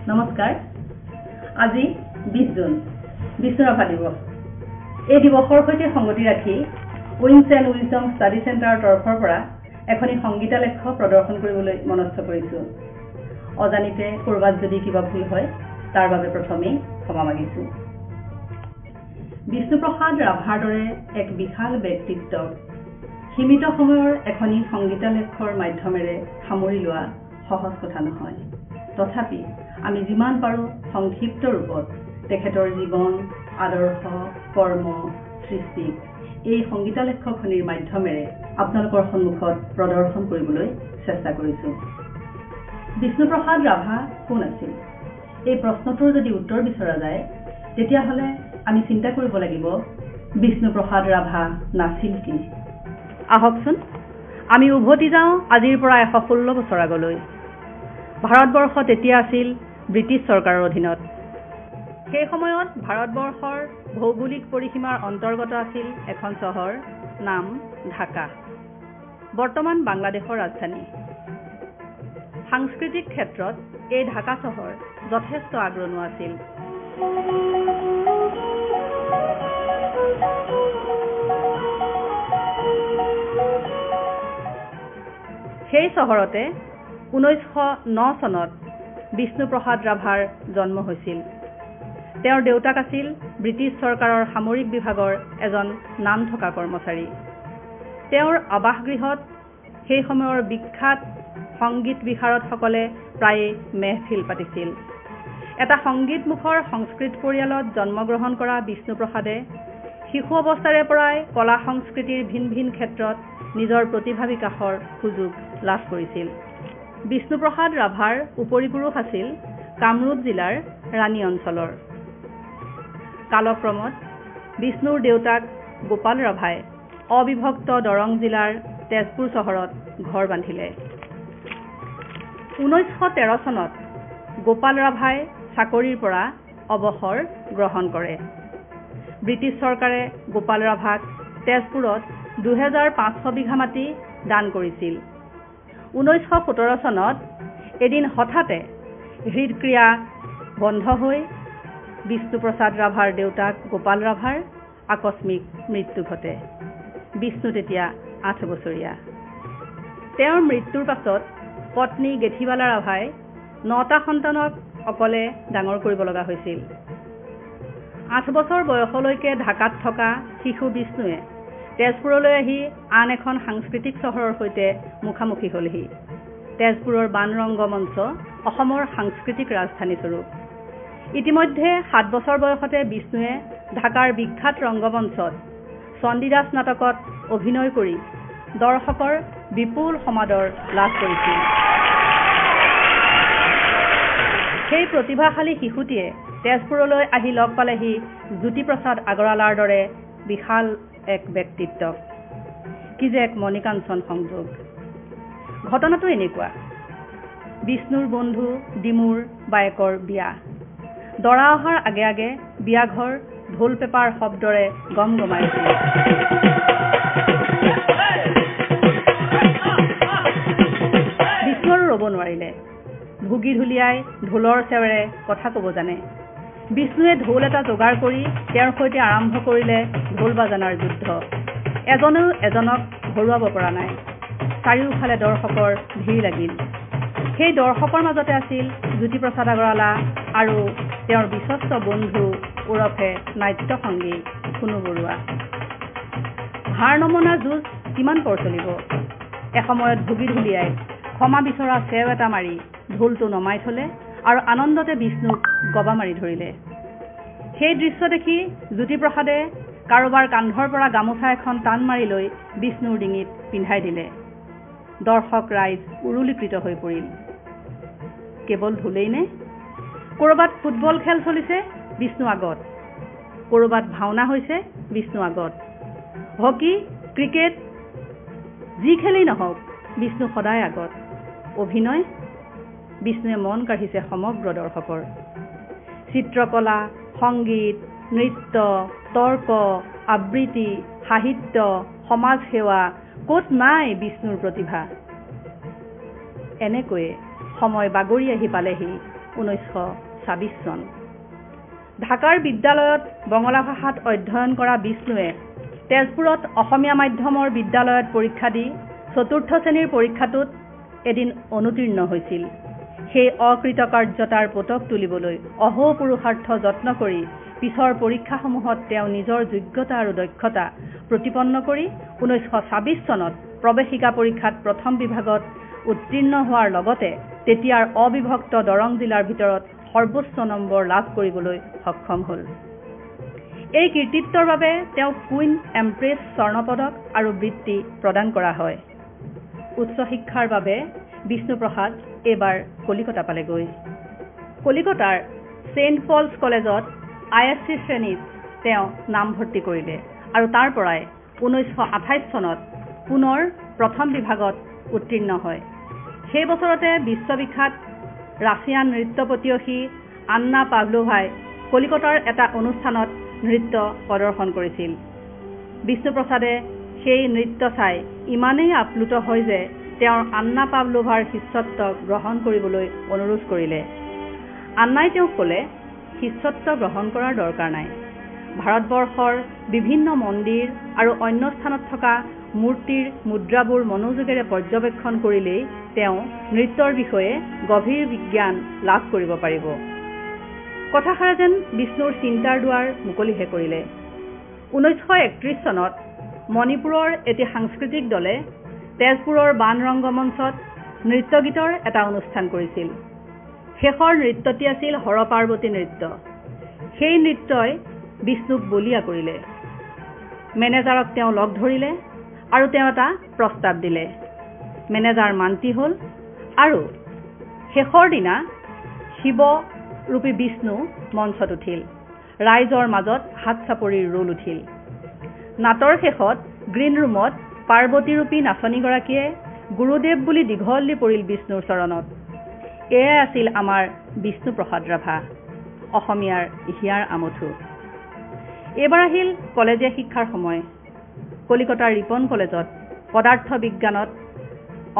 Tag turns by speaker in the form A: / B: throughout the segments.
A: নমস্কাৰ। আজি 20 জুন, বিষ্ণু ৰাভা দিৱস। এই দিৱসৰ সৈতে সংগতি ৰাখি উইংছ এণ্ড উইজডম ষ্টাডি চেণ্টাৰৰ তৰফৰ পৰা এখনি সংগীতালেখ্য প্ৰদৰ্শন কৰিবলৈ মনস্থ কৰিছোঁ। অজানিতে ক'ৰবাত যদি কিবা ভুল হয় তাৰ বাবে প্ৰথমেই ক্ষমা মাগিছোঁ। বিষ্ণুপ্ৰসাদ ৰাভাৰ দৰে এক বিশাল ব্যক্তিত্বক সীমিত সময়ৰ এখনি সংগীতালেখ্যৰ মাধ্যমেৰে সামৰি লোৱা সহজ কথা নহয়। তথাপি আমি যিমান পাৰোঁ সংক্ষিপ্ত ৰূপত তেখেতৰ জীৱন, আদৰ্শ, কৰ্ম, সৃষ্টিক এই সংগীতালেখ্যখনিৰ মাধ্যমেৰে আপোনালোকৰ সন্মুখত প্ৰদৰ্শন কৰিবলৈ চেষ্টা কৰিছোঁ। বিষ্ণুপ্ৰসাদ ৰাভা কোন আছিল? এই প্ৰশ্নটোৰ যদি উত্তৰ বিচৰা যায় তেতিয়াহ'লে আমি চিন্তা কৰিব লাগিব বিষ্ণুপ্ৰসাদ ৰাভা নাছিল কি। আহকচোন আমি উভতি যাওঁ আজিৰ পৰা 116 বছৰ আগলৈ। ভাৰতবৰ্ষ তেতিয়া আছিল ব্ৰিটিছ চৰকাৰৰ অধীনত। সেই সময়ত ভাৰতবৰ্ষৰ ভৌগোলিক পৰিসীমাৰ অন্তৰ্গত আছিল এখন চহৰ, নাম ঢাকা, বৰ্তমান বাংলাদেশৰ ৰাজধানী। সাংস্কৃতিক ক্ষেত্ৰত এই ঢাকা চহৰ যথেষ্ট আগৰণুৱা আছিল। সেই চহৰতে 1909 চনত বিষ্ণুপ্ৰসাদ ৰাভাৰ জন্ম হৈছিল। তেওঁৰ দেউতাক আছিল ব্ৰিটিছ চৰকাৰৰ সামৰিক বিভাগৰ এজন নাম থকা কৰ্মচাৰী। তেওঁৰ আৱাসগৃহত সেই সময়ৰ বিখ্যাত সংগীত বিশাৰদসকলে প্ৰায়ে মেহফিল পাতিছিল। এটা সংগীতমুখৰ সংস্কৃত পৰিয়ালত জন্মগ্ৰহণ কৰা বিষ্ণুপ্ৰসাদে শিশু অৱস্থাৰে পৰাই কলা সংস্কৃতিৰ ভিন ভিন ক্ষেত্ৰত নিজৰ প্ৰতিভা বিকাশৰ সুযোগ লাভ কৰিছিল। বিষ্ণুপ্ৰসাদ ৰাভাৰ উপৰিপুৰুষ আছিল কামৰূপ জিলাৰ ৰাণী অঞ্চলৰ। কালক্ৰমত বিষ্ণুৰ দেউতাক গোপাল ৰাভাই অবিভক্ত দৰং জিলাৰ তেজপুৰ চহৰত ঘৰ বান্ধিলে। 1913 চনত গোপাল ৰাভাই চাকৰিৰ পৰা অৱসৰ গ্ৰহণ কৰে। ব্ৰিটিছ চৰকাৰে গোপাল ৰাভাক তেজপুৰত 2500 বিঘা মাটি দান কৰিছিল। 1917 চনত এদিন হঠাতে হৃদক্ৰিয়া বন্ধ হৈ বিষ্ণুপ্ৰসাদ ৰাভাৰ দেউতাক গোপাল ৰাভাৰ আকস্মিক মৃত্যু ঘটে। বিষ্ণু তেতিয়া 8 বছৰীয়া। তেওঁৰ মৃত্যুৰ পাছত পত্নী গেথিবালা ৰাভাই 9টা সন্তানক অকলে ডাঙৰ কৰিব লগা হৈছিল। 8 বছৰ বয়সলৈকে ঢাকাত থকা শিশু বিষ্ণুৱে তেজপুৰলৈ আহি আন এখন সাংস্কৃতিক চহৰৰ সৈতে মুখামুখি হ'লহি। তেজপুৰৰ বানৰংগ মঞ্চ অসমৰ সাংস্কৃতিক ৰাজধানী স্বৰূপ। ইতিমধ্যে 7 বছৰ বয়সতে বিষ্ণুৱে ঢাকাৰ বিখ্যাত ৰংগমঞ্চত চণ্ডীদাস নাটকত অভিনয় কৰি দৰ্শকৰ বিপুল সমাদৰ লাভ কৰিছিল। সেই প্ৰতিভাশালী শিশুটিয়ে তেজপুৰলৈ আহি লগ পালেহি জ্যোতিপ্ৰসাদ আগৰৱালাৰ দৰে বিশাল এক ব্যক্তিত্বক। কি যে এক মণিকাঞ্চন সংযোগ! ঘটনাটো এনেকুৱা, বিষ্ণুৰ বন্ধু ডিমুৰ বায়েকৰ বিয়া। দৰা অহাৰ আগে আগে বিয়াঘৰ ঢোল পেপাৰ শব্দৰে গম গমাই উঠিল। বিষ্ণু আৰু ৰ'ব নোৱাৰিলে। ভুগি ঢুলীয়াই ঢোলৰ চেৱেৰে কথা ক'ব জানে। বিষ্ণুৱে ঢোল এটা যোগাৰ কৰি তেওঁৰ সৈতে আৰম্ভ কৰিলে ঢোল বাজানাৰ যুদ্ধ। এজনেও এজনক হৰুৱাব পৰা নাই। চাৰিওফালে দৰ্শকৰ ভিৰ লাগিল। সেই দৰ্শকৰ মাজতে আছিল জ্যোতিপ্ৰসাদ আগৰৱালা আৰু তেওঁৰ বিশ্বস্ত বন্ধু ওৰফে নাট্যসংগী সোণু বৰুৱা। হাৰ নমনা যুঁজ কিমান পৰ চলিব? এসময়ত ভুগি ঢুলীয়াই ক্ষমা বিচৰা চেও এটা মাৰি ঢোলটো নমাই থলে আৰু আনন্দতে বিষ্ণুক গবা মাৰি ধৰিলে। সেই দৃশ্য দেখি জ্যোতিপ্ৰসাদে কাৰোবাৰ কান্ধৰ পৰা গামোচা এখন টান মাৰি লৈ বিষ্ণুৰ ডিঙিত পিন্ধাই দিলে। দৰ্শক ৰাইজ উৰুলীকৃত হৈ পৰিল। কেৱল ঢোলেই নে? ক'ৰবাত ফুটবল খেল চলিছে, বিষ্ণু আগত। ক'ৰবাত ভাওনা হৈছে, বিষ্ণু আগত। হকী, ক্ৰিকেট, যি খেলেই নহওক বিষ্ণু সদায় আগত। অভিনয়, বিষ্ণুৱে মন কাঢ়িছে সমগ্ৰ দৰ্শকৰ। চিত্ৰকলা, সংগীত, নৃত্য, তৰ্ক, আবৃত্তি, সাহিত্য, সমাজসেৱা, ক'ত নাই বিষ্ণুৰ প্ৰতিভা। এনেকৈয়ে সময় বাগৰি আহি পালেহি 1926 চন। ঢাকাৰ বিদ্যালয়ত বঙলা ভাষাত অধ্যয়ন কৰা বিষ্ণুৱে তেজপুৰত অসমীয়া মাধ্যমৰ বিদ্যালয়ত পৰীক্ষা দি চতুৰ্থ শ্ৰেণীৰ পৰীক্ষাটোত এদিন অনুতীৰ্ণ হৈছিল। সেই অকৃতকাৰ্যতাৰ পোতক তুলিবলৈ অহোপুৰুষাৰ্থ যত্ন কৰি পিছৰ পৰীক্ষাসমূহত তেওঁ নিজৰ যোগ্যতা আৰু দক্ষতা প্ৰতিপন্ন কৰি 1926 চনত প্ৰৱেশিকা পৰীক্ষাত প্ৰথম বিভাগত উত্তীৰ্ণ হোৱাৰ লগতে তেতিয়াৰ অবিভক্ত দৰং জিলাৰ ভিতৰত সৰ্বোচ্চ নম্বৰ লাভ কৰিবলৈ সক্ষম হ'ল। এই কৃতিত্বৰ বাবে তেওঁক কুইন এম্প্ৰেছ স্বৰ্ণপদক আৰু বৃত্তি প্ৰদান কৰা হয়। উচ্চ শিক্ষাৰ বাবে বিষ্ণুপ্ৰসাদ এইবাৰ কলিকতা পালেগৈ। কলিকতাৰ ছেইণ্ট পলছ কলেজত ISC শ্ৰেণীত তেওঁ নামভৰ্তি কৰিলে আৰু তাৰ পৰাই 1928 চনত পুনৰ প্ৰথম বিভাগত উত্তীৰ্ণ হয়। সেই বছৰতে বিশ্ববিখ্যাত ৰাছিয়ান নৃত্যপটীয়সী আন্না পাভলোভাই কলিকতাৰ এটা অনুষ্ঠানত নৃত্য প্ৰদৰ্শন কৰিছিল। বিষ্ণুপ্ৰসাদে সেই নৃত্য চাই ইমানেই আপ্লুত হয় যে তেওঁৰ আন্না পাভলোভাৰ শিষ্যত্ব গ্ৰহণ কৰিবলৈ অনুৰোধ কৰিলে। আন্নাই তেওঁক ক'লে, শিষ্যত্ব গ্ৰহণ কৰাৰ দৰকাৰ নাই। ভাৰতবৰ্ষৰ বিভিন্ন মন্দিৰ আৰু অন্য স্থানত থকা মূৰ্তিৰ মুদ্ৰাবোৰ মনোযোগেৰে পৰ্যবেক্ষণ কৰিলেই তেওঁ নৃত্যৰ বিষয়ে গভীৰ বিজ্ঞান লাভ কৰিব পাৰিব। কথাষাৰে যেন বিষ্ণুৰ চিন্তাৰ দুৱাৰ মুকলিহে কৰিলে। 1931 চনত মণিপুৰৰ এটি সাংস্কৃতিক দলে তেজপুৰৰ বান ৰংগমঞ্চত নৃত্যগীতৰ এটা অনুষ্ঠান কৰিছিল। শেষৰ নৃত্যটি আছিল হৰপাৰ্বতী নৃত্য। সেই নৃত্যই বিষ্ণুক বলিয়া কৰিলে। মেনেজাৰক তেওঁ লগ ধৰিলে আৰু তেওঁ এটা প্ৰস্তাৱ দিলে। মেনেজাৰ মান্তি হ'ল আৰু শেষৰ দিনা শিৱৰূপী বিষ্ণু মঞ্চত উঠিল। ৰাইজৰ মাজত হাত চাপৰিৰ ৰোল উঠিল। নাটৰ শেষত গ্ৰীণ ৰুমত পাৰ্বতীৰূপী নাচনীগৰাকীয়ে গুৰুদেৱ বুলি দীঘল দি পৰিল বিষ্ণুৰ চৰণত। এয়াই আছিল আমাৰ বিষ্ণুপ্ৰসাদ ৰাভা, অসমীয়াৰ হিয়াৰ আমঠু। এইবাৰ আহিল কলেজীয়া শিক্ষাৰ সময়। কলিকতাৰ ৰিপন কলেজত পদাৰ্থ বিজ্ঞানত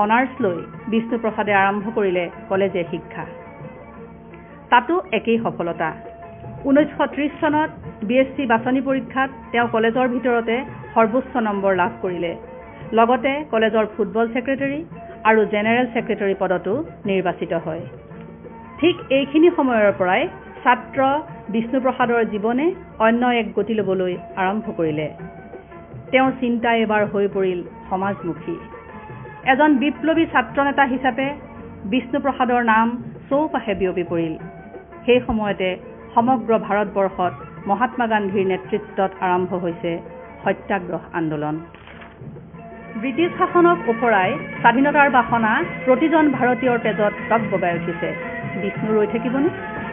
A: অনাৰ্ছ লৈ বিষ্ণুপ্ৰসাদে আৰম্ভ কৰিলে কলেজীয়া শিক্ষা। তাতো একেই সফলতা। 1930 চনত BSc বাছনি পৰীক্ষাত তেওঁ কলেজৰ ভিতৰতে সৰ্বোচ্চ নম্বৰ লাভ কৰিলে। লগতে কলেজৰ ফুটবল ছেক্ৰেটাৰী আৰু জেনেৰেল ছেক্ৰেটাৰী পদতো নিৰ্বাচিত হয়। ঠিক এইখিনি সময়ৰ পৰাই ছাত্ৰ বিষ্ণুপ্ৰসাদৰ জীৱনে অন্য এক গতি ল'বলৈ আৰম্ভ কৰিলে। তেওঁৰ চিন্তা এইবাৰ হৈ পৰিল সমাজমুখী। এজন বিপ্লৱী ছাত্ৰনেতা হিচাপে বিষ্ণুপ্ৰসাদৰ নাম চৌপাশে বিয়পি পৰিল। সেই সময়তে সমগ্ৰ ভাৰতবৰ্ষত মহাত্মা গান্ধীৰ নেতৃত্বত আৰম্ভ হৈছে সত্যাগ্ৰহ আন্দোলন। ব্ৰিটিছ শাসনক ওফৰাই স্বাধীনতাৰ বাসনা প্ৰতিজন ভাৰতীয়ৰ তেজত টক বগাই উঠিছে। বিষ্ণু ৰৈ থাকিবনে?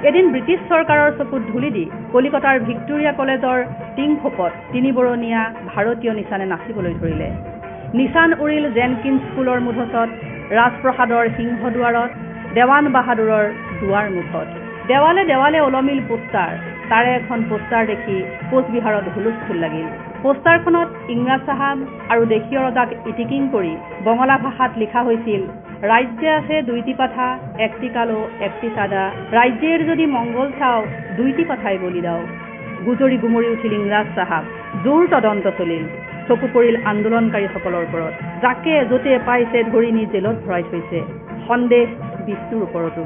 A: এদিন ব্ৰিটিছ চৰকাৰৰ চকুত ধূলি দি কলিকতাৰ ভিক্টোৰিয়া কলেজৰ টিংখোপত তিনিবৰণীয়া ভাৰতীয় নিচানে নাচিবলৈ ধৰিলে। নিচান উৰিল জেনকিন স্কুলৰ মুধচত, ৰাজপ্ৰসাদৰ সিংহদুৱাৰত, দেৱান বাহাদুৰৰ দুৱাৰ মুখত। দেৱালে দেৱালে ওলমিল পোষ্টাৰ। তাৰে এখন পোষ্টাৰ দেখি কোচবিহাৰত হুলস্থুল লাগিল। পোষ্টাৰখনত ইংৰাজ চাহাব আৰু দেশীয় ৰজাক ইটিকিং কৰি বঙলা ভাষাত লিখা হৈছিল, ৰাজ্যে আছে দুইটি পাঠা, একটি কালো একটি সাদা, ৰাজ্যেৰ যদি মংগল চাও দুইটি পাঠাই বলি দাও। গুজৰি গুমৰি উঠিল ইংৰাজ চাহাব। জোৰ তদন্ত চলিল। চকু পৰিল আন্দোলনকাৰীসকলৰ ওপৰত। যাকে য'তে পাইছে ধৰি নি জেলত ভৰাই থৈছে। সন্দেহ বিষ্ণুৰ ওপৰতো।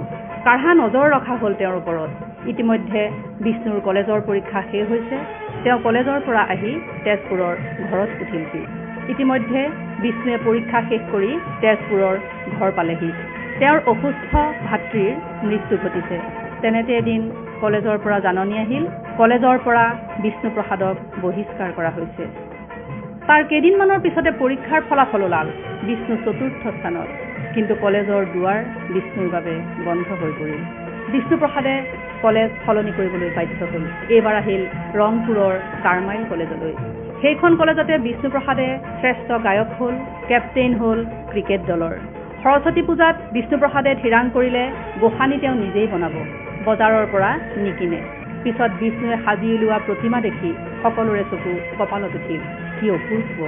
A: কাঢ়া নজৰ ৰখা হ'ল তেওঁৰ ওপৰত। ইতিমধ্যে বিষ্ণুৰ কলেজৰ পৰীক্ষা শেষ হৈছে। তেওঁ কলেজৰ পৰা আহি তেজপুৰৰ ঘৰত উঠিলহি। ইতিমধ্যে বিষ্ণুৱে পৰীক্ষা শেষ কৰি তেজপুৰৰ ঘৰ পালেহি। তেওঁৰ অসুস্থ ভাতৃৰ মৃত্যু ঘটিছে। তেনেতে এদিন কলেজৰ পৰা জাননী আহিল, কলেজৰ পৰা বিষ্ণুপ্ৰসাদক বহিষ্কাৰ কৰা হৈছে। তাৰ কেইদিনমানৰ পিছতে পৰীক্ষাৰ ফলাফল ওলাল। বিষ্ণু চতুৰ্থ স্থানত। কিন্তু কলেজৰ দুৱাৰ বিষ্ণুৰ বাবে বন্ধ হৈ পৰিল। বিষ্ণুপ্ৰসাদে কলেজ সলনি কৰিবলৈ বাধ্য হ'ল। এইবাৰ আহিল ৰংপুৰৰ কাৰ্মাইল কলেজলৈ। সেইখন কলেজতে বিষ্ণুপ্ৰসাদে শ্ৰেষ্ঠ গায়ক হ'ল, কেপ্টেইন হ'ল ক্ৰিকেট দলৰ। সৰস্বতী পূজাত বিষ্ণুপ্ৰসাদে থিৰাং কৰিলে গোসানী তেওঁ নিজেই বনাব, বজাৰৰ পৰা নিকিনে। পিছত বিষ্ণুৱে সাজি উলিওৱা প্ৰতিমা দেখি সকলোৰে চকু কপালত উঠিল, কি অপূৰ্ব!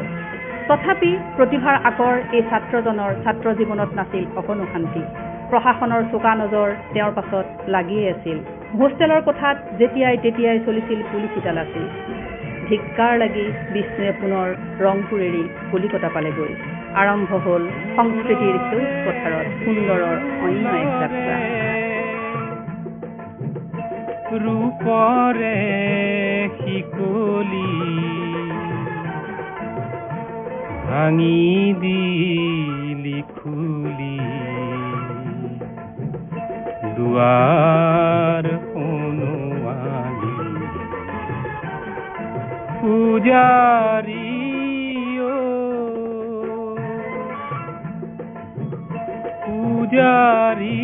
A: তথাপি প্ৰতিভাৰ আকৰ এই ছাত্ৰজনৰ ছাত্ৰ জীৱনত নাছিল অকণো শান্তি। প্ৰশাসনৰ চোকা নজৰ তেওঁৰ পাছত লাগিয়ে আছিল। হোষ্টেলৰ কোঠাত যেতিয়াই তেতিয়াই চলিছিল পুলিচী তালাচী। ধিক্কাৰ লাগি বিষ্ণুৱে পুনৰ ৰংপুৰ এৰি কলিকতা পালেগৈ। আৰম্ভ হ'ল সংস্কৃতিৰ সেউজ পথাৰত সুন্দৰৰ অন্য এক যাত্ৰা।
B: ৰূপৰে শিকলি ভাঙি দিলি খুলি দুৱাৰ সোণোৱালী পূজাৰী পূজাৰী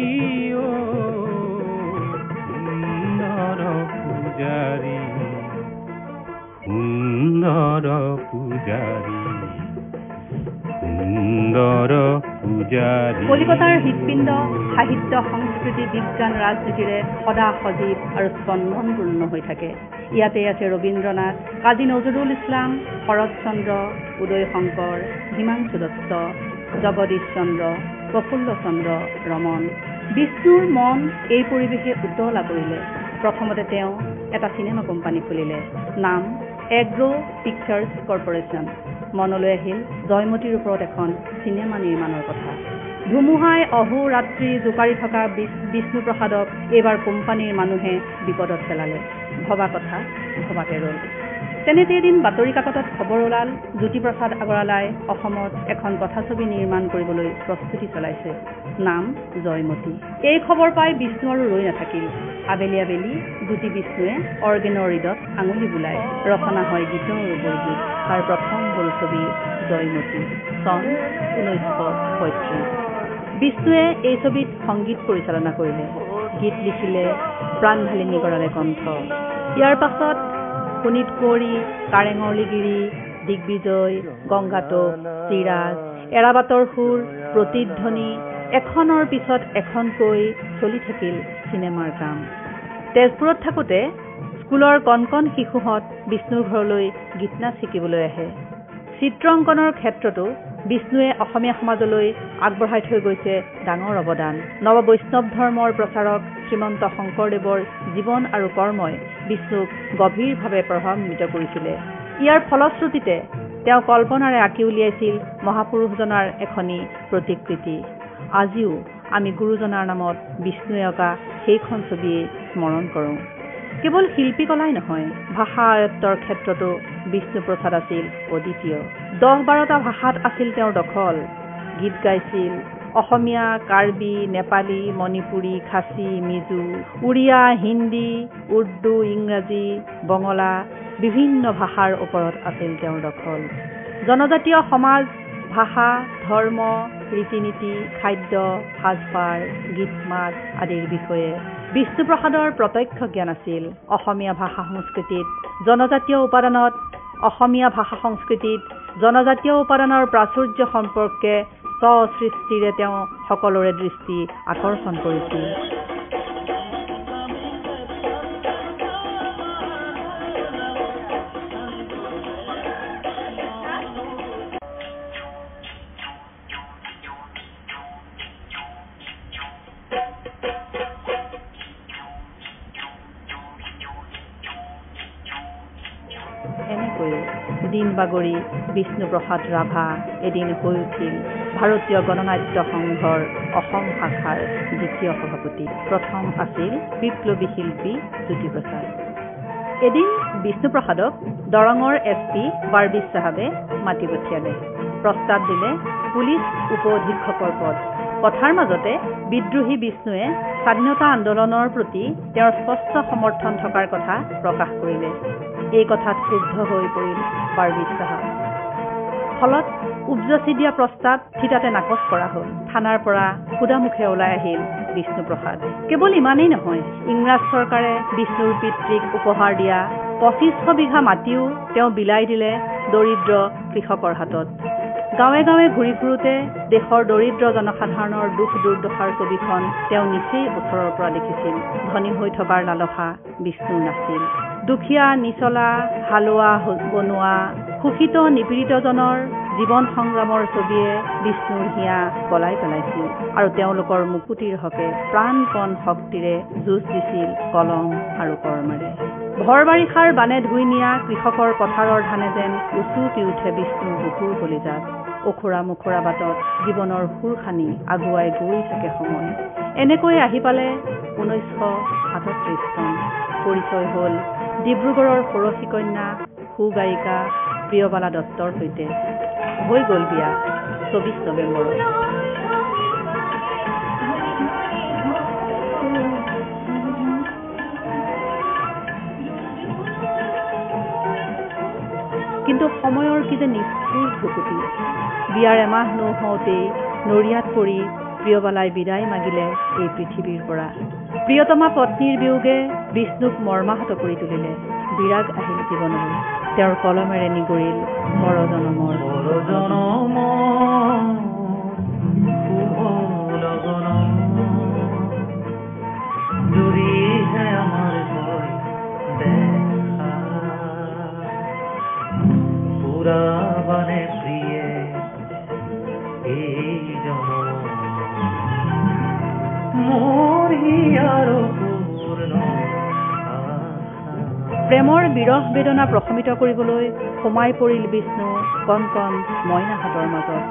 B: সুন্দৰ পূজাৰী সুন্দৰ পূজাৰী সুন্দৰ পূজাৰী।
A: কলিকতাৰ হৃৎপিণ্ড সাহিত্য, সংস্কৃতি, বিজ্ঞান, ৰাজনীতিৰে সদা সজীৱ আৰু স্পন্দনপূৰ্ণ হৈ থাকে। ইয়াতে আছে ৰবীন্দ্ৰনাথ, কাজী নজৰুল ইছলাম, শৰৎ চন্দ্ৰ, উদয় শংকৰ, হিমাংশু দত্ত, জগদীশ চন্দ্ৰ, প্ৰফুল্ল চন্দ্ৰ ৰমন। বিষ্ণুৰ মন এই পৰিৱেশে উতলা কৰিলে। প্ৰথমতে তেওঁ এটা চিনেমা কোম্পানী খুলিলে, নাম এগ্ৰ' পিকচাৰ্ছ কৰ্পৰেশ্যন। মনলৈ আহিল জয়মতীৰ ওপৰত এখন চিনেমা নিৰ্মাণৰ কথা। ধুমুহাই অহোৰাত্ৰি জোকাৰি থকা বিষ্ণুপ্ৰসাদক এইবাৰ কোম্পানীৰ মানুহে বিপদত পেলালে। ভবা কথা ভবাতে ৰ'ল। তেনেতে এদিন বাতৰি কাকতত খবৰ ওলাল, জ্যোতিপ্ৰসাদ আগৰৱালাই অসমত এখন কথাছবি নিৰ্মাণ কৰিবলৈ প্ৰস্তুতি চলাইছে, নাম জয়মতী। এই খবৰ পাই বিষ্ণু আৰু ৰৈ নাথাকিল। আবেলি আবেলি জ্যোতি বিষ্ণুৱে অৰ্গেনৰ ৰীডত আঙুলি বোলাই ৰচনা হয় গীতৰ বৰগীত। তাৰ প্ৰথম বোলছবি জয়মতী, চন 1935। বিষ্ণুৱে এই ছবিত সংগীত পৰিচালনা কৰিলে, গীত লিখিলে, প্ৰাণঢালি নিগৰালে কণ্ঠ। ইয়াৰ পাছত শোণিত কুঁৱৰী, কাৰেঙৰ লিগিৰী, দিগ্বিজয়, গংগাটোপ, চিৰাজ, এৰাবাটৰ সুৰ, প্ৰতিধ্বনি, এখনৰ পিছত এখনকৈ চলি থাকিল চিনেমাৰ কাম। তেজপুৰত থাকোঁতে স্কুলৰ কণ কণ শিশুহঁত বিষ্ণুৰ ঘৰলৈ গীত নাচ শিকিবলৈ আহে। চিত্ৰ অংকনৰ ক্ষেত্ৰতো বিষ্ণুৱে অসমীয়া সমাজলৈ আগবঢ়াই থৈ গৈছে ডাঙৰ অৱদান। নৱ বৈষ্ণৱ ধৰ্মৰ প্ৰচাৰক শ্ৰীমন্ত শংকৰদেৱৰ জীৱন আৰু কৰ্মই বিষ্ণুক গভীৰভাৱে প্ৰভাৱান্বিত কৰিছিলে। ইয়াৰ ফলশ্ৰুতিতে তেওঁ কল্পনাৰে আঁকি উলিয়াইছিল মহাপুৰুষজনাৰ এখনি প্ৰতিকৃতি। আজিও আমি গুৰুজনাৰ নামত বিষ্ণুৱে অঁকা সেইখন ছবিয়েই স্মৰণ কৰোঁ। কেৱল শিল্পীকলাই নহয়, ভাষা আয়ত্তৰ ক্ষেত্ৰতো বিষ্ণুপ্ৰসাদ আছিল অদ্বিতীয়। 10-12টা ভাষাত আছিল তেওঁৰ দখল। গীত গাইছিল অসমীয়া, কাৰ্বি, নেপালী, মণিপুৰী, খাচী, মিজো, উৰিয়া, হিন্দী, উৰ্দু, ইংৰাজী, বঙলা বিভিন্ন ভাষাৰ ওপৰত আছিল তেওঁৰ দখল। জনজাতীয় সমাজ, ভাষা, ধৰ্ম, ৰীতি নীতি, খাদ্য, সাজপাৰ, গীত মাত আদিৰ বিষয়ে বিষ্ণুপ্ৰসাদৰ প্ৰত্যক্ষ জ্ঞান আছিল। অসমীয়া ভাষা সংস্কৃতিত জনজাতীয় উপাদানত অসমীয়া ভাষা সংস্কৃতিত জনজাতীয় উপাদানৰ প্ৰাচুৰ্য সম্পৰ্কে স্বসৃষ্টিৰে তেওঁ সকলোৰে দৃষ্টি আকৰ্ষণ কৰিছিল। এনেকৈয়ে দিন বাগৰি বিষ্ণুপ্ৰসাদ ৰাভা এদিন হৈ উঠিল ভাৰতীয় গণনাট্য সংঘৰ অসম শাখাৰ দ্বিতীয় সভাপতি। প্ৰথম আছিল বিপ্লৱী শিল্পী জ্যোতিপ্ৰসাদ। এদিন বিষ্ণুপ্ৰসাদক দৰঙৰ এছ পি বাৰ্বিছ চাহাবে মাতি পঠিয়ালে। প্ৰস্তাৱ দিলে পুলিচ উপ অধীক্ষকৰ পদ। কথাৰ মাজতে বিদ্ৰোহী বিষ্ণুৱে স্বাধীনতা আন্দোলনৰ প্ৰতি তেওঁৰ স্পষ্ট সমৰ্থন থকাৰ কথা প্ৰকাশ কৰিলে। এই কথাত ক্ৰুদ্ধ হৈ পৰিল বাৰ্বিছ চাহাব। ফলত উপযাচি দিয়া প্ৰস্তাৱ থিতাতে নাকচ কৰা হ'ল। থানাৰ পৰা সুদামুখে ওলাই আহিল বিষ্ণুপ্ৰসাদ। কেৱল ইমানেই নহয়, ইংৰাজ চৰকাৰে বিষ্ণুৰ পিতৃক উপহাৰ দিয়া 2500 বিঘা মাটিও তেওঁ বিলাই দিলে দৰিদ্ৰ কৃষকৰ হাতত। গাঁৱে গাঁৱে ঘূৰি ফুৰোঁতে দেশৰ দৰিদ্ৰ জনসাধাৰণৰ দুখ দুৰ্দশাৰ ছবিখন তেওঁ নিচেই ওচৰৰ পৰা দেখিছিল। ধনী হৈ থকাৰ লালসা বিষ্ণুৰ নাছিল। দুখীয়া, নিচলা, হালোৱা, বনোৱা, শোষিত, নিপীড়িতজনৰ জীৱন সংগ্ৰামৰ ছবিয়ে বিষ্ণুৰ হিয়া গলাই পেলাইছিল আৰু তেওঁলোকৰ মুকুতিৰ হকে প্ৰাণপণ শক্তিৰে যুঁজ দিছিল কলম আৰু কৰ্মেৰে। ভৰ বাৰিষাৰ বানে ধুই নিয়া কৃষকৰ পথাৰৰ ধানে যেন উচুপি উঠে বিষ্ণুৰ বুকুৰ কলিজাত। ওখোৰা মোখোৰা বাটত জীৱনৰ সুৰ সানি আগুৱাই গৈ থাকে সময়। এনেকৈয়ে আহি পালে 1937 চন। পৰিচয় হ'ল ডিব্ৰুগড়ৰ ষোড়শী কন্যা সুগায়িকা প্ৰিয়বালা দত্তৰ সৈতে। হৈ গ'ল বিয়া 24 নৱেম্বৰত। কিন্তু সময়ৰ কি যে নিষ্ঠুৰ ভুকুতি! বিয়াৰ এমাহ নৌহওঁতেই নৰিয়াত পৰি প্ৰিয়বালাই বিদায় মাগিলে এই পৃথিৱীৰ পৰা। প্ৰিয়তমা পত্নীৰ বিয়োগে বিষ্ণুক মৰ্মাহত কৰি তুলিলে। বিৰাগ আহিল জীৱনলৈ। তেওঁৰ কলমেৰে নিগৰিল পৰজনমৰ প্ৰেমৰ বিৰহ বেদনা প্ৰশমিত কৰিবলৈ সোমাই পৰিল বিষ্ণু কণ কণ মইনাহঁতৰ মাজত।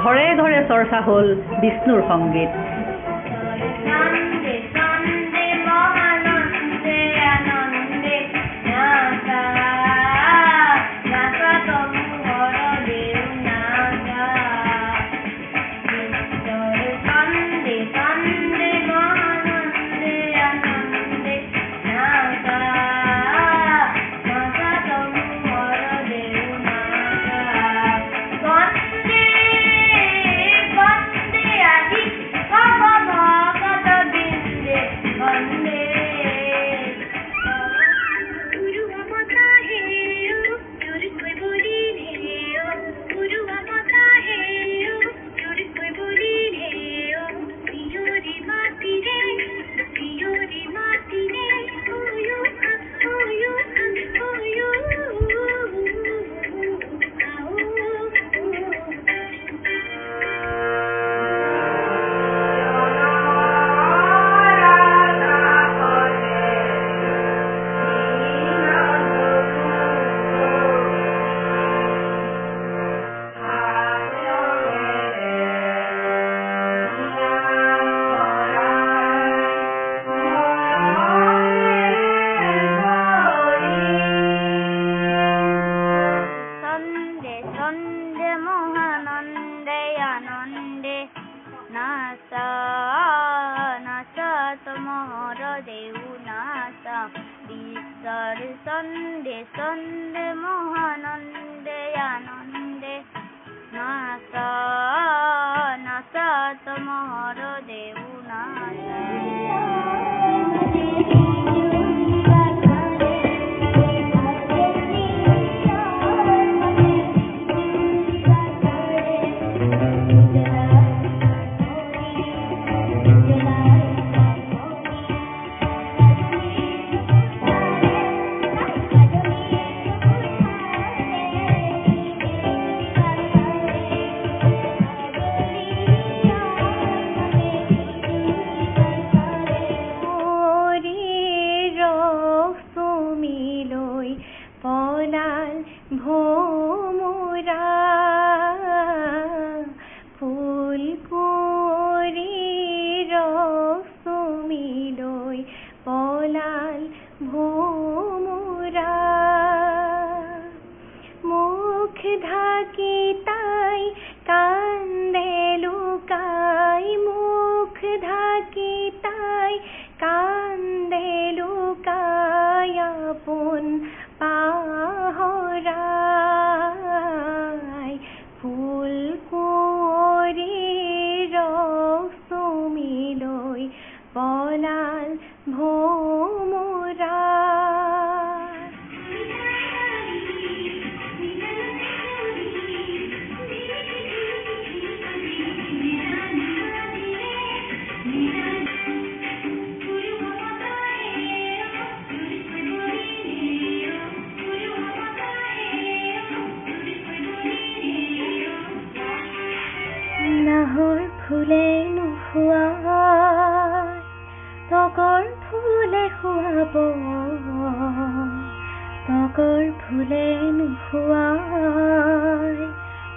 A: ঘৰে ঘৰে চৰ্চা হ'ল বিষ্ণুৰ সংগীত।
C: ভোমোৰা ফুল কুঁৱৰী ৰস চুমি লৈ পলাল ভোমোৰা। মুখ ঢাকি তাই কান্দে লুকাই, মুখ ঢাকি তাই কান্দে লুকাই আপোন পাহৰাই। ফুল কুঁৱৰী ৰস চুমি লৈ পলাল ভোমোৰা। নাহৰ ফুলে নোখোৱায় তগৰ ফুলে খুৱাব, তগৰ ফুলে নোখোৱায়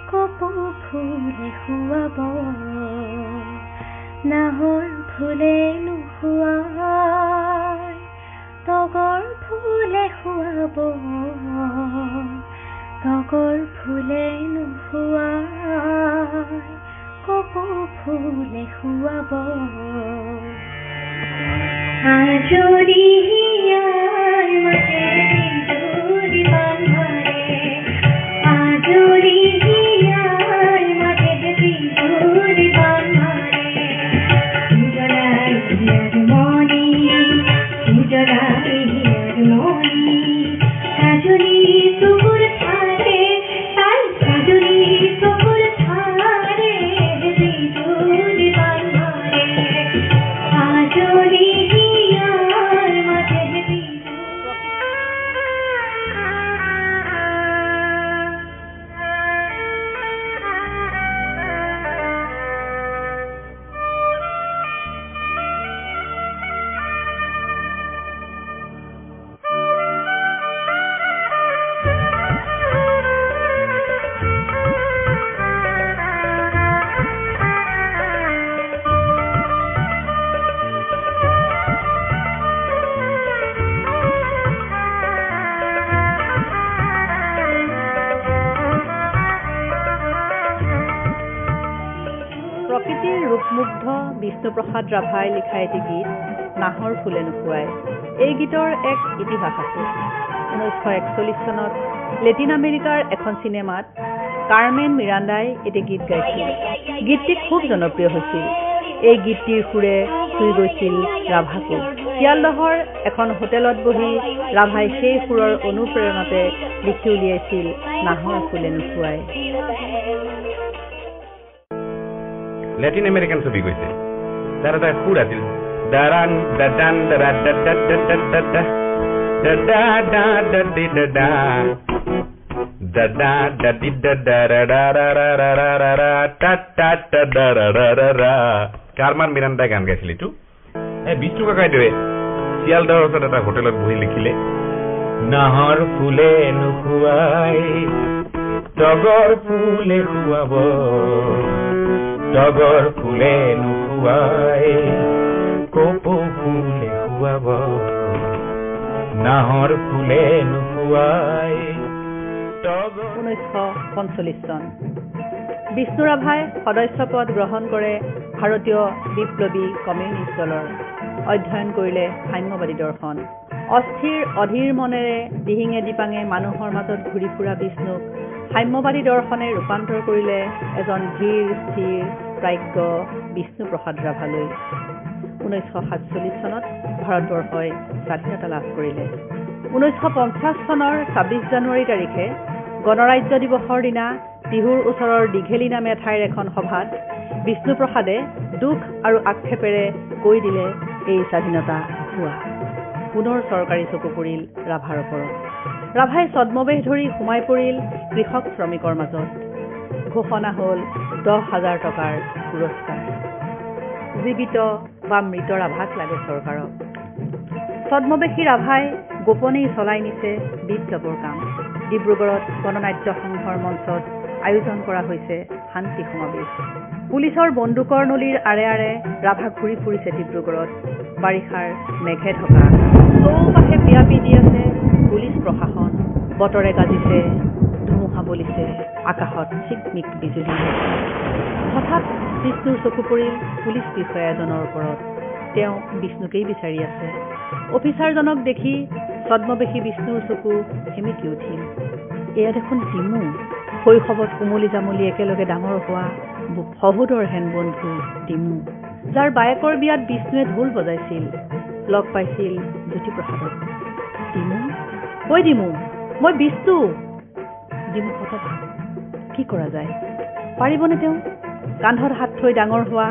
C: কপৌ ফুলে খুৱাব। নাহৰ ফুলে নোখোৱায় তগৰ ফুলে খুৱাব, তগৰ ফুলে নোখোৱায় কপৌ ফুলে খুৱাব। আজৰি হিয়াৰ মাজে বিজুলী বান ধৰে, আজৰি হিয়াৰ মাজে বিজুলী বান ধৰে। উজলাই হিয়াৰ মণি, উজলাই হিয়াৰ মণি, কাজলি চকুৰ ঠাৰে, তাই কাজলি চকুৰ ঠাৰে বিজুলী বান ধৰে। আজৰি হিয়াৰ মাজে বিজুলী।
A: প্ৰকৃতিৰ ৰূপমুগ্ধ বিষ্ণুপ্ৰসাদ ৰাভাই লিখা এটি গীত নাহৰ ফুলে নুখুৱায়। এই গীতৰ এক ইতিহাস আছে। 1941 চনত লেটিন আমেৰিকাৰ এখন চিনেমাত কাৰ্মেন মিৰাণ্ডাই এটি গীত গাইছিল। গীতটি খুব জনপ্ৰিয় হৈছিল। এই গীতটিৰ সুৰে চুই গৈছিল ৰাভাকো। শিয়ালদহৰ এখন হোটেলত বহি ৰাভাই সেই সুৰৰ অনুপ্ৰেৰণাতে লিখি উলিয়াইছিল নাহৰ ফুলে নুখুৱায়।
B: লেটিন আমেৰিকান ছবি গৈছে, তাৰ এটা সুৰ আছিল দাৰান দাদান দাদা দা দা দা দা দা দা দা দা দা দি দা দা দা দা দা দি দা দা ৰা ৰা ৰা ৰা ৰা ৰা ৰা ৰা টা টা টা দা ৰা ৰা ৰা ৰা। কাৰমান মিৰাণ্ডাই গান গাইছিল এইটো। এই বিষ্ণু কাকাইদেৱে শিয়ালদহৰ ওচৰত এটা হোটেলত বহি লিখিলে, নাহৰ ফুলে নুখুৱাই তগৰ ফুলে খুৱাব, তগৰ ফুলে নুখুৱাই কপৌ ফুলে খুৱাব, নাহৰ ফুলে নুখুৱাই তগৰ।
A: 1945 চন বিষ্ণু ৰাভাই সদস্য পদ গ্ৰহণ কৰে ভাৰতীয় বিপ্লৱী কমিউনিষ্ট দলৰ। অধ্যয়ন কৰিলে সাম্যবাদী দৰ্শন। অস্থিৰ অধীৰ মনেৰে দিহিঙে দিপাঙে মানুহৰ মাজত ঘূৰি ফুৰা বিষ্ণুক সাম্যবাদী দৰ্শনে ৰূপান্তৰ কৰিলে এজন ধীৰ স্থিৰ প্ৰাজ্ঞ বিষ্ণুপ্ৰসাদ ৰাভালৈ। 1947 চনত ভাৰতবৰ্ষই স্বাধীনতা লাভ কৰিলে। 1950 চনৰ 26 জানুৱাৰী তাৰিখে গণৰাজ্য দিৱসৰ দিনা টিহুৰ ওচৰৰ দীঘেলী নামে ঠাইৰ এখন সভাত বিষ্ণুপ্ৰসাদে দুখ আৰু আক্ষেপেৰে কৈ দিলে এই স্বাধীনতা ভুৱা। পুনৰ চৰকাৰী চকু পৰিল ৰাভাৰ ওপৰত। ৰাভাই ছদ্মবেশ ধৰি সোমাই পৰিল কৃষক শ্ৰমিকৰ মাজত। ঘোষণা হ'ল 10,000 টকাৰ পুৰস্কাৰ। জীৱিত বা মৃত ৰাভাক লাগে চৰকাৰক। ছদ্মবেশী ৰাভাই গোপনেই চলাই নিছে বিপ্লৱৰ কাম। ডিব্ৰুগড়ত গণনাট্য সংঘৰ মঞ্চত আয়োজন কৰা হৈছে শান্তি সমাৱেশ। পুলিচৰ বন্দুকৰ নলীৰ আৰে আৰে ৰাভা ঘূৰি ফুৰিছে ডিব্ৰুগড়ত। বাৰিষাৰ মেঘে ঢকা চৌপাশে বিয়াপি দি আছে পুলিচ প্ৰশাসন। বতৰে গাজিছে, ধুমুহা বলিছে, আকাশত চিকমিক বিজুলী। হঠাৎ বিষ্ণুৰ চকু পৰিল পুলিচ বিষয়া এজনৰ ওপৰত। তেওঁ বিষ্ণুকেই বিচাৰি আছে। অফিচাৰজনক দেখি ছদ্মবেশী বিষ্ণুৰ চকু সেমেকি উঠিল। এয়া দেখোন ডিমু, শৈশৱত কোমলি জামলি একেলগে ডাঙৰ হোৱা সহোদৰ হেন বন্ধু ডিমু, যাৰ বায়েকৰ বিয়াত বিষ্ণুৱে ঢোল বজাইছিল, লগ পাইছিল জ্যোতিপ্ৰসাদক। ডিমু, ঐ ডিমু, মই বিষ্ণু। ডিমু হতবাক, কি কৰা যায়? পাৰিবনে তেওঁ কান্ধত হাত থৈ ডাঙৰ হোৱা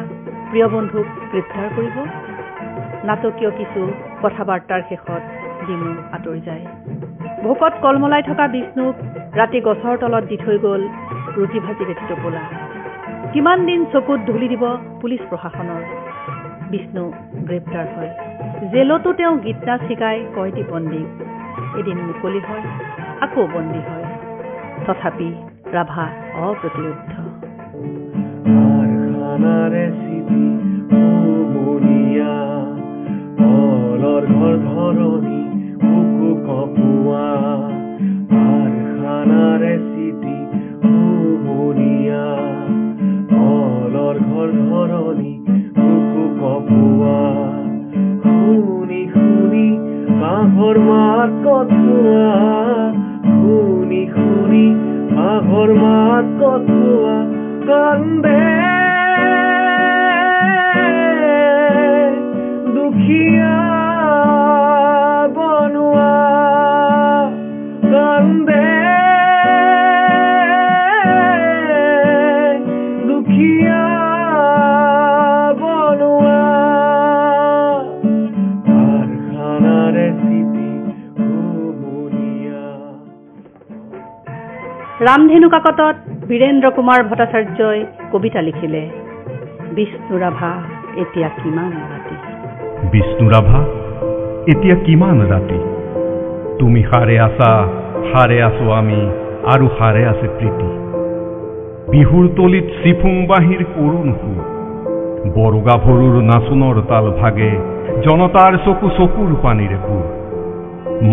A: প্ৰিয় বন্ধুক গ্ৰেপ্তাৰ কৰিব? নাটকীয় কিছু কথা বাৰ্তাৰ শেষত ডিমু আঁতৰি যায়। ভোকত কলমলাই থকা বিষ্ণুক ৰাতি গছৰ তলত দি থৈ গ'ল ৰুটি ভাজিৰ এটি টোপোলা। কিমান দিন চকুত ধূলি দিব পুলিচ প্ৰশাসনৰ? বিষ্ণু গ্ৰেপ্তাৰ হয়। জেলতো তেওঁ গীত নাচ শিকাই কয়দী বন্দীক। এদিন মুকলি হয়, আকৌ বন্দী হয়। তথাপি ৰাভা অপ্ৰতিৰোধ্য।
D: শুনি শুনি বাঁহৰ মাত কঠোৱা, শুনি শুনি বাঁহৰ মাত কঠোৱা কান্দে দুখীয়া বনোৱা, কান্দে দুখীয়া বনোৱা।
A: ৰামধেনু কাকতত বীৰেন্দ্ৰ কুমাৰ ভট্টাচাৰ্যই কবিতা লিখিলে, বিষ্ণু ৰাভা এতিয়া কিমান ৰাতি।
E: বিষ্ণু ৰাভা এতিয়া কিমান ৰাতি, তুমি সাৰে আছা, সাৰে আছো আমি, আৰু সাৰে আছে প্ৰীতি। বিহুৰ তলিত চিফুং বাঁহীৰ কৰুণ সুৰ, বৰগাভৰুৰ নাচোনৰ তাল ভাগে, জনতাৰ চকু চকুৰ পানীৰে পুৰ।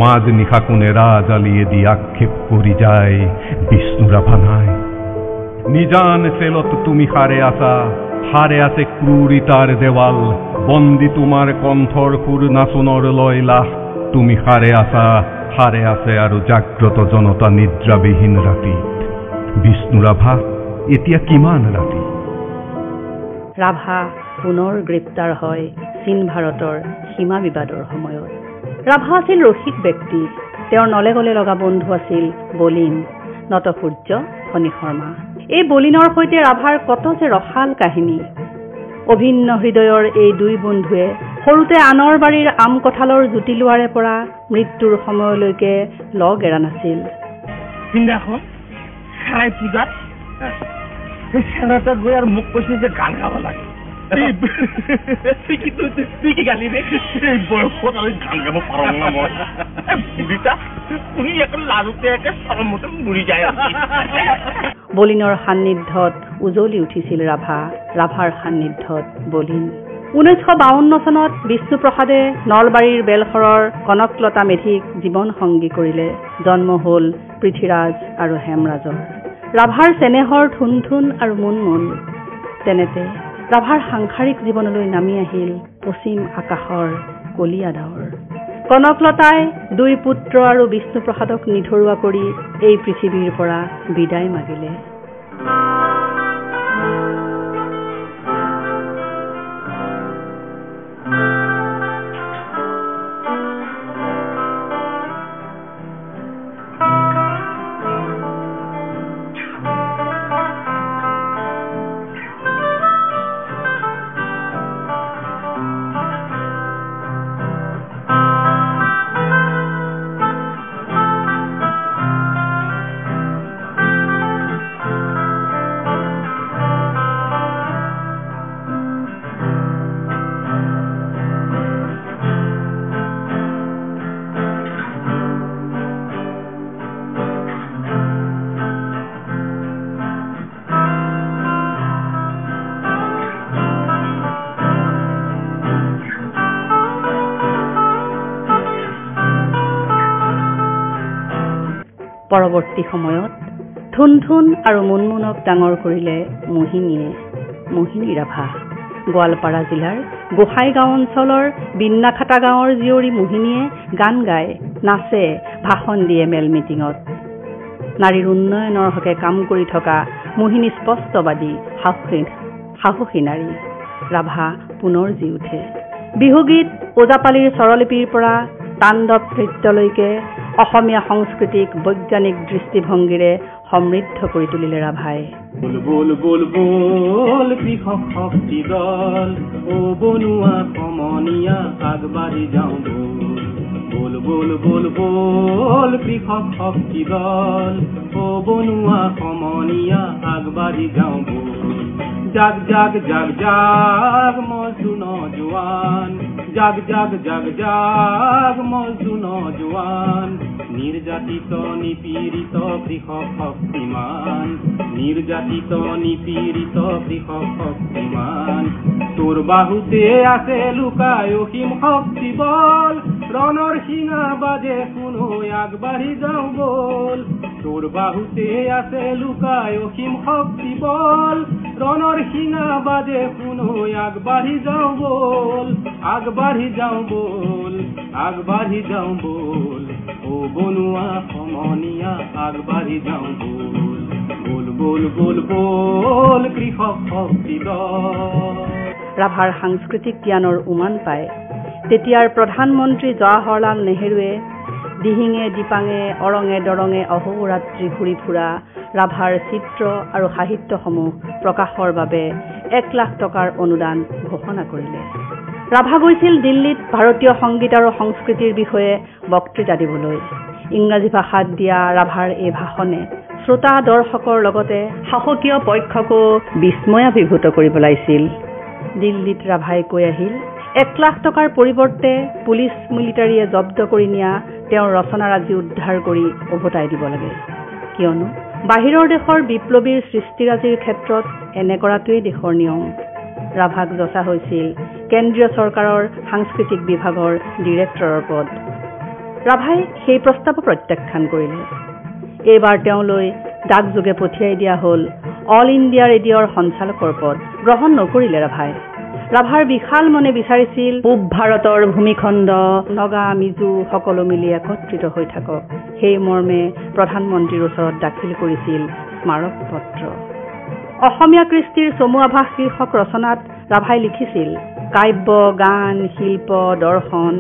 E: মাজ নিশা কোনে ৰাজ আলিয়ে দি আক্ষেপ কৰি যায়, বিষ্ণু ৰাভা নাই। নিজান চেলত তুমি সাৰে আছা, সাৰে আছে ক্ৰূৰিতাৰ দেৱাল, বন্দী তোমাৰ কণ্ঠৰ সুৰ নাচোনৰ লয় লাহ। তুমি সাৰে আছা, সাৰে আছে আৰু জাগ্ৰত জনতা নিদ্ৰাবিহীন ৰাতিত। বিষ্ণু ৰাভা এতিয়া কিমান ৰাতি।
A: ৰাভা পুনৰ গ্ৰেপ্তাৰ হয় চীন ভাৰতৰ সীমা বিবাদৰ সময়ত। ৰাভা আছিল ৰসিক ব্যক্তি। তেওঁৰ নলে গলে লগা বন্ধু আছিল বলিন, নটসূৰ্য ফণী শৰ্মা। এই বলিনৰ সৈতে ৰাভাৰ কত যে ৰসাল কাহিনী। অভিন্ন হৃদয়ৰ এই দুই বন্ধুৱে সৰুতে আনৰ বাৰীৰ আম কঁঠালৰ জুতি লোৱাৰে পৰা মৃত্যুৰ সময়লৈকে লগ এৰা নাছিল।
F: সিদিনাখন খেৰাই পূজাত সেই চেনেটাৰ গৈ আৰু মোক কৈছে যে গান গাব লাগে। তুই কি গালি ৰে? এই বয়সত আৰু গান গাব পাৰো না মই। বুঢ়ীটা শুনি একে লাজতে একে চৰমতে মৰি যায়।
A: বলিনৰ সান্নিধ্যত উজলি উঠিছিল ৰাভা, ৰাভাৰ সান্নিধ্যত বলিন। 1952 চনত বিষ্ণুপ্ৰসাদে নলবাৰীৰ বেলসৰৰ কনকলতা মেধিক জীৱন সংগী কৰিলে। জন্ম হ'ল পৃথ্বীৰাজ আৰু হেমৰাজৰ। ৰাভাৰ চেনেহৰ থুনথুন আৰু মুনমুন। তেনেতে ৰাভাৰ সাংসাৰিক জীৱনলৈ নামি আহিল পশ্চিম আকাশৰ কলীয়া ডাৱৰ। কনকলতাই দুই পুত্ৰ আৰু বিষ্ণুপ্ৰসাদক নিধৰুৱা কৰি এই পৃথিৱীৰ পৰা বিদায় মাগিলে। পৰৱৰ্তী সময়ত থুনথুন আৰু মুনমুনক ডাঙৰ কৰিলে মোহিনীয়ে। মোহিনী ৰাভা গোৱালপাৰা জিলাৰ গোসাইগাঁও অঞ্চলৰ বিন্নাখাটা গাঁৱৰ জীয়ৰী মোহিনীয়ে গান গায়, নাচে, ভাষণ দিয়ে মেল মিটিঙত। নাৰীৰ উন্নয়নৰ হকে কাম কৰি থকা মোহিনী স্পষ্টবাদী, সাহসী নাৰী। ৰাভা পুনৰ জি উঠে। বিহুগীত, ওজাপালিৰ স্বৰলিপিৰ পৰা তাণ্ডৱ নৃত্যলৈকে অসমীয়া সংস্কৃতিক বৈজ্ঞানিক দৃষ্টিভংগীৰে সমৃদ্ধ কৰি তুলিলে ৰাভাই।
G: বোল বোল বোল বোল কৃষক শক্তি দল, ও বনুৱা সমনীয়া আগবাঢ়ি যাওঁ বল। বোল বোল বোল বোল কৃষক শক্তি দল, ও বনুৱা সমনীয়া আগবাঢ়ি যাওঁ বল। জাগ জাগ জাগ জাগ মজদুৰ নজোৱান, জাগ জাগ জাগ জাগ মজদুৰ নজোৱান, নিৰ্যাতিত নিপীড়িত কৃষক শক্তিমান, নিৰ্যাতিত নিপীড়িত কৃষক শক্তিমান। তোৰ বাহুতে আছে লুকাই অসীম শক্তি বল, ৰণৰ শিঙা বাজে শুনো আগবাঢ়ি যাওঁ বল। তোৰ বাহুতে আছে লুকাই অসীম শক্তি বল, ৰণৰ শিঙা বাজে শুনো আগবাঢ়ি যাওঁ বল, আগবাঢ়ি যাওঁ বল, আগবাঢ়ি যাওঁ বল। ও বনুৱা সমনীয়া আগবাঢ়ি যাওঁ বল, বল বল বল বল কৃষক শক্তি দল।
A: ৰাভাৰ সাংস্কৃতিক জ্ঞানৰ উমান পায় তেতিয়াৰ প্ৰধানমন্ত্ৰী জৱাহৰলাল নেহেৰুৱে দিহিঙে দিপাঙে অৰঙে দৰঙে অহোৰাত্ৰি ঘূৰি ফুৰা ৰাভাৰ চিত্ৰ আৰু সাহিত্যসমূহ প্ৰকাশৰ বাবে 1 লাখ টকাৰ অনুদান ঘোষণা কৰিলে। ৰাভা গৈছিল দিল্লীত ভাৰতীয় সংগীত আৰু সংস্কৃতিৰ বিষয়ে বক্তৃতা দিবলৈ। ইংৰাজী ভাষাত দিয়া ৰাভাৰ এই ভাষণে শ্ৰোতা দৰ্শকৰ লগতে শাসকীয় পক্ষকো বিস্ময়াভিভূত কৰি পেলাইছিল। দিল্লীত ৰাভাই কৈ আহিল 1 লাখ টকাৰ পৰিৱৰ্তে পুলিচ মিলিটাৰীয়ে জব্দ কৰি নিয়া তেওঁৰ ৰচনাৰাজি উদ্ধাৰ কৰি উভতাই দিব লাগে, কিয়নো বাহিৰৰ দেশৰ বিপ্লৱীৰ সৃষ্টিৰাজিৰ ক্ষেত্ৰত এনে কৰাটোৱেই দেশৰ নিয়ম। ৰাভাক যচা হৈছিল কেন্দ্ৰীয় চৰকাৰৰ সাংস্কৃতিক বিভাগৰ ডিৰেক্টৰৰ পদ। ৰাভাই সেই প্ৰস্তাৱো প্ৰত্যাখ্যান কৰিলে। এইবাৰ তেওঁলৈ ডাকযোগে পঠিয়াই দিয়া হ'ল অল ইণ্ডিয়া ৰেডিঅ'ৰ সঞ্চালকৰ পদ। গ্ৰহণ নকৰিলে ৰাভাই। ৰাভাৰ বিশাল মনে বিচাৰিছিল পূব ভাৰতৰ ভূমিখণ্ড, নগা, মিজো সকলো মিলি একত্ৰিত হৈ থাকক। সেই মৰ্মে প্ৰধানমন্ত্ৰীৰ ওচৰত দাখিল কৰিছিল স্মাৰক পত্ৰ। অসমীয়া কৃষ্টিৰ চমু আভাস শীৰ্ষক ৰচনাত ৰাভাই লিখিছিল, কাব্য, গান, শিল্প, দৰ্শন,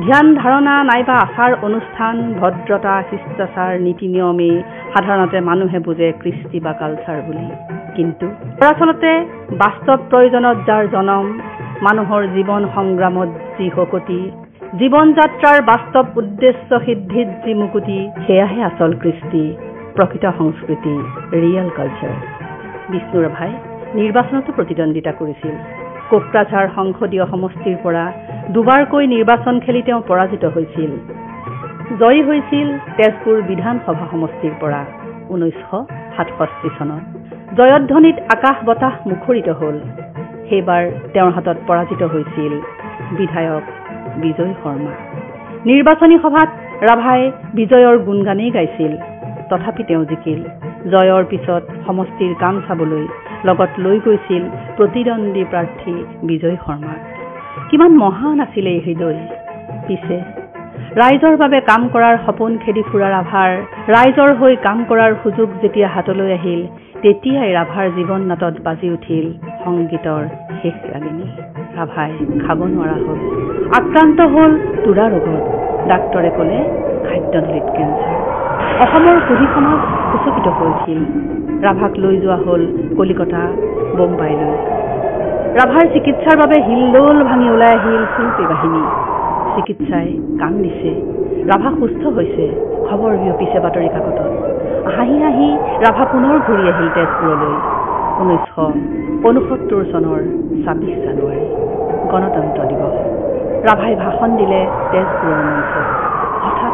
A: ধ্যান ধাৰণা নাইবা আচাৰ অনুষ্ঠান, ভদ্ৰতা, শিষ্টাচাৰ, নীতি নিয়মেই সাধাৰণতে মানুহে বুজে কৃষ্টি বা কালচাৰ বুলি। কিন্তু দৰাচলতে বাস্তৱ প্ৰয়োজনত যাৰ জনম, মানুহৰ জীৱন সংগ্ৰামত যি শকতি, জীৱন যাত্ৰাৰ বাস্তৱ উদ্দেশ্য সিদ্ধিত যি মুকুতি, সেয়াহে আচল কৃষ্টি, প্ৰকৃত সংস্কৃতি, ৰিয়েল কালচাৰ। বিষ্ণু ৰাভাই নিৰ্বাচনতো প্ৰতিদ্বন্দ্বিতা কৰিছিল। কোকৰাঝাৰ সংসদীয় সমষ্টিৰ পৰা দুবাৰকৈ নিৰ্বাচন খেলি তেওঁ পৰাজিত হৈছিল। জয়ী হৈছিল তেজপুৰ বিধানসভা সমষ্টিৰ পৰা 1967 চনত। জয়ধ্বনিত আকাশ বতাহ মুখৰিত হ'ল। সেইবাৰ তেওঁৰ হাতত পৰাজিত হৈছিল বিধায়ক বিজয় শৰ্মা। নিৰ্বাচনী সভাত ৰাভাই বিজয়ৰ গুণগানেই গাইছিল, তথাপি তেওঁ জিকিল। জয়ৰ পিছত সমষ্টিৰ কাম চাবলৈ লগত লৈ গৈছিল প্ৰতিদ্বন্দ্বী প্ৰাৰ্থী বিজয় শৰ্মাক। কিমান মহান আছিল এই হৃদয়। পিছে ৰাইজৰ বাবে কাম কৰাৰ সপোন খেদি ফুৰা ৰাভাৰ ৰাইজৰ হৈ কাম কৰাৰ সুযোগ যেতিয়া হাতলৈ আহিল, তেতিয়াই ৰাভাৰ জীৱন নাটত বাজি উঠিল সংগীতৰ শেষ ৰাগিনী। ৰাভাই খাব নোৱাৰা হ'ল, আক্ৰান্ত হ'ল তুৰা ৰোগত। ডাক্তৰে ক'লে খাদ্যনলীত কেঞ্চাৰ। অসমৰ সুধী সমাজ সূচকিত হৈ উঠিল। ৰাভাক লৈ যোৱা হ'ল কলিকতা, বোম্বাইলৈ। ৰাভাৰ চিকিৎসাৰ বাবে হিলদৌল ভাঙি ওলাই আহিল শিল্পী বাহিনী। চিকিৎসাই কাম দিছে, ৰাভা সুস্থ হৈছে, খবৰ বিয়পিছে বাতৰি কাকতত। হাঁহি হাঁহি ৰাভা পুনৰ ঘূৰি আহিল তেজপুৰলৈ। 1969 চনৰ 26 জানুৱাৰী গণতন্ত্ৰ দিৱস। ৰাভাই ভাষণ দিলে তেজপুৰৰ মঞ্চত। হঠাৎ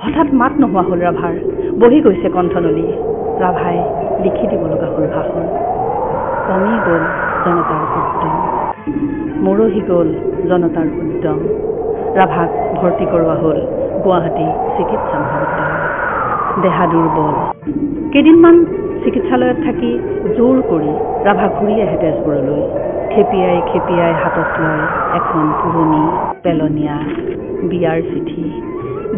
A: হঠাৎ মাত নোহোৱা হ'ল ৰাভাৰ, বহি গৈছে কণ্ঠনলী। ৰাভাই লিখি দিব লগা হ'ল ভাষণ। কমি গ'ল জনতাৰ উদ্যম, মৰহি গ'ল জনতাৰ উদ্যম। ৰাভাক ভৰ্তি কৰোৱা হ'ল গুৱাহাটী চিকিৎসা মহাবিদ্যালয়ত। দেহা দুৰ্বল। কেইদিনমান চিকিৎসালয়ত থাকি জোৰ কৰি ৰাভা ঘূৰি আহে তেজপুৰলৈ। খেপিয়াই খেপিয়াই হাতত লয় এখন পুৰণি পেলনীয়া বিয়াৰ চিঠি।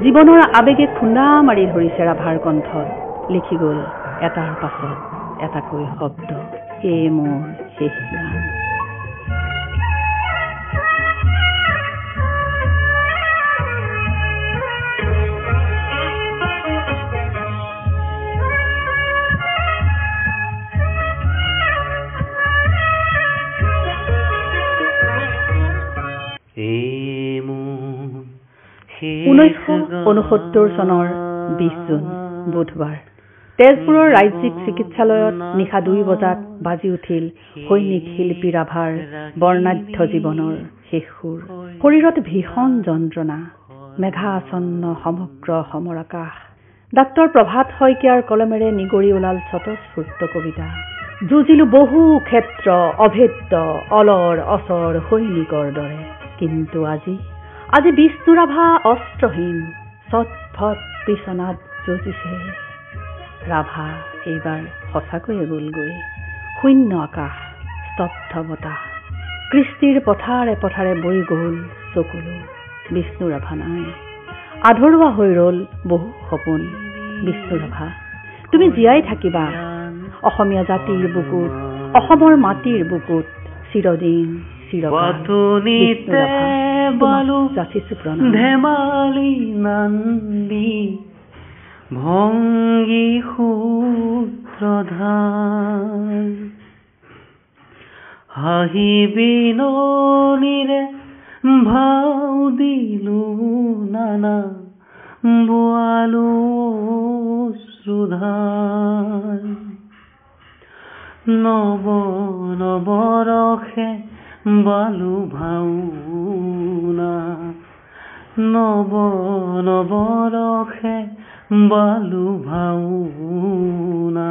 A: জীৱনৰ আৱেগে খুন্দা মাৰি ধৰিছে ৰাভাৰ কণ্ঠত। লিখি গ'ল এটাৰ পাছত এটাকৈ শব্দ, এই মোৰ শেষ গান। ঊনসত্তৰ চনৰ 20 জুন বুধবাৰ তেজপুৰৰ ৰাজ্যিক চিকিৎসালয়ত নিশা 2 বজাত বাজি উঠিল সৈনিক শিল্পী ৰাভাৰ বৰ্ণাঢ্য জীৱনৰ শেষ সুৰ। শৰীৰত ভীষণ যন্ত্ৰণা, মেঘাচ্ছন্ন সমগ্ৰ সমৰ আকাশ। ডাক্তৰ প্ৰভাত শইকীয়াৰ কলমেৰে নিগৰি ওলাল স্বতঃস্ফূৰ্ত কবিতা। যুঁজিলো বহু ক্ষেত্ৰ অভেদ্য অলৰ অচৰ সৈনিকৰ দৰে, কিন্তু আজি আজি বিষ্ণু ৰাভা অস্ত্ৰহীন চটফট বিচনাত যুঁজিছে। ৰাভা এইবাৰ সঁচাকৈয়ে গ'লগৈ। শূন্য আকাশ, স্তব্ধ বতাহ, কৃষ্টিৰ পথাৰে পথাৰে বৈ গ'ল চকুলো। বিষ্ণু ৰাভা নাই, আধৰুৱা হৈ ৰ'ল বহু সপোন। বিষ্ণু ৰাভা, তুমি জীয়াই থাকিবা অসমীয়া জাতিৰ বুকুত, অসমৰ মাটিৰ বুকুত চিৰদিন চিৰকাল।
D: ধেমালি নান্দি ভংগী সূত্ৰধাৰ, হাঁহি বিননিৰে ভাও দিলো নানা বোৱালো শ্ৰুধাৰ। নৱ নৱৰসে বালু ভাওনা, নৱ নৱৰসে বালু ভাওনা,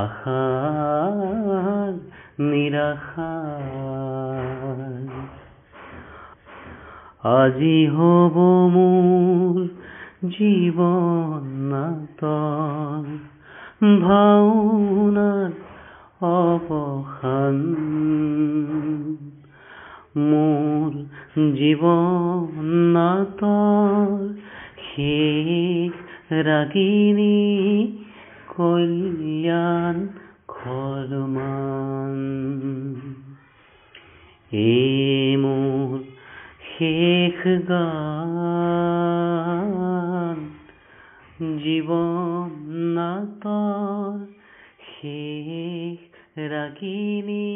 D: আশাৰ নিৰাশাৰ। আজি হ'ব মোৰ জীৱন নাটৰ ভাওনাৰ অৱসান, মোৰ জীৱন নাটৰ শেষ ৰাগিনী কল্যাণ খৰমান। এই মোৰ শেষ গান, জীৱন নাটৰ শেষ ৰাগিনী